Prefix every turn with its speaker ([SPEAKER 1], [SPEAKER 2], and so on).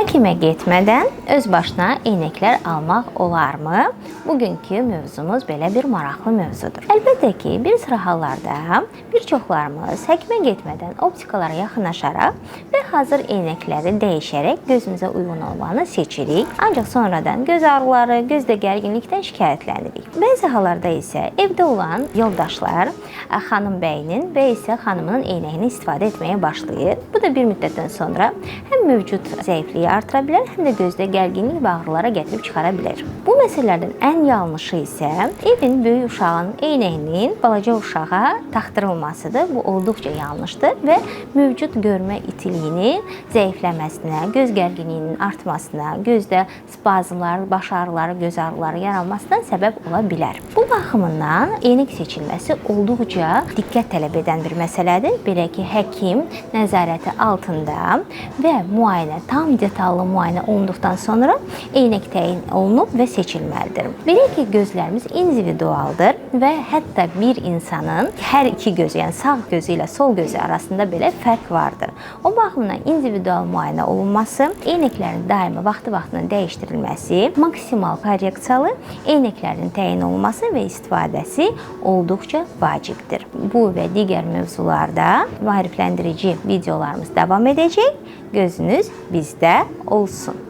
[SPEAKER 1] Həkimə getmədən öz başına eynəklər almaq olarmı? Bugünkü mövzumuz belə bir maraqlı mövzudur. Əlbəttə ki, bir sıra hallarda bir çoxlarımız həkimə getmədən optikalara yaxınlaşaraq və hazır eynəkləri dəyişərək gözümüzə uyğun olanı seçirik. Ancaq sonradan göz ağrıları, gözdə gərginlikdən şikayətlənirik. Bəzi hallarda isə evdə olan yoldaşlar xanım bəyinin və isə xanımının eynəyini istifadə etməyə başlayır. Bu da bir müddətdən sonra həm mövcud zəifliyi artıra bilər, həm də gözdə gərginlik və ağrılara gətirib çıxara bilər. Bu məsələlərdən ən yanlışı isə evin böyük uşağın eynəyinin balaca uşağa taxdırılmasıdır. Bu olduqca yanlışdır və mövcud görmə itiliyinin zəifləməsinə, göz gərginliyinin artmasına, gözdə spazmlar, baş ağrıları, göz ağrıları yaranmasına səbəb ola bilər. Bu baxımından eynək seçilməsi olduqca diqqət tələb edən bir məsələdir. Belə ki, həkim nəzarəti altında və müayinə, tam detallı müayinə olunduqdan sonra eynək təyin olunub və seçilməlidir. Belə ki, gözlərimiz individualdır və hətta bir insanın hər iki gözü, yəni sağ gözü ilə sol gözü arasında belə fərq vardır. O baxımdan individual müayinə olunması, eynəklərin daima vaxtı-vaxtından dəyişdirilməsi, maksimal korreksiyalı eynəklərin təyin olunması və istifadəsi olduqca vacibdir. Bu və digər mövzularda maarifləndirici videolarımız davam edəcək. Gözünüz bizdə olsun.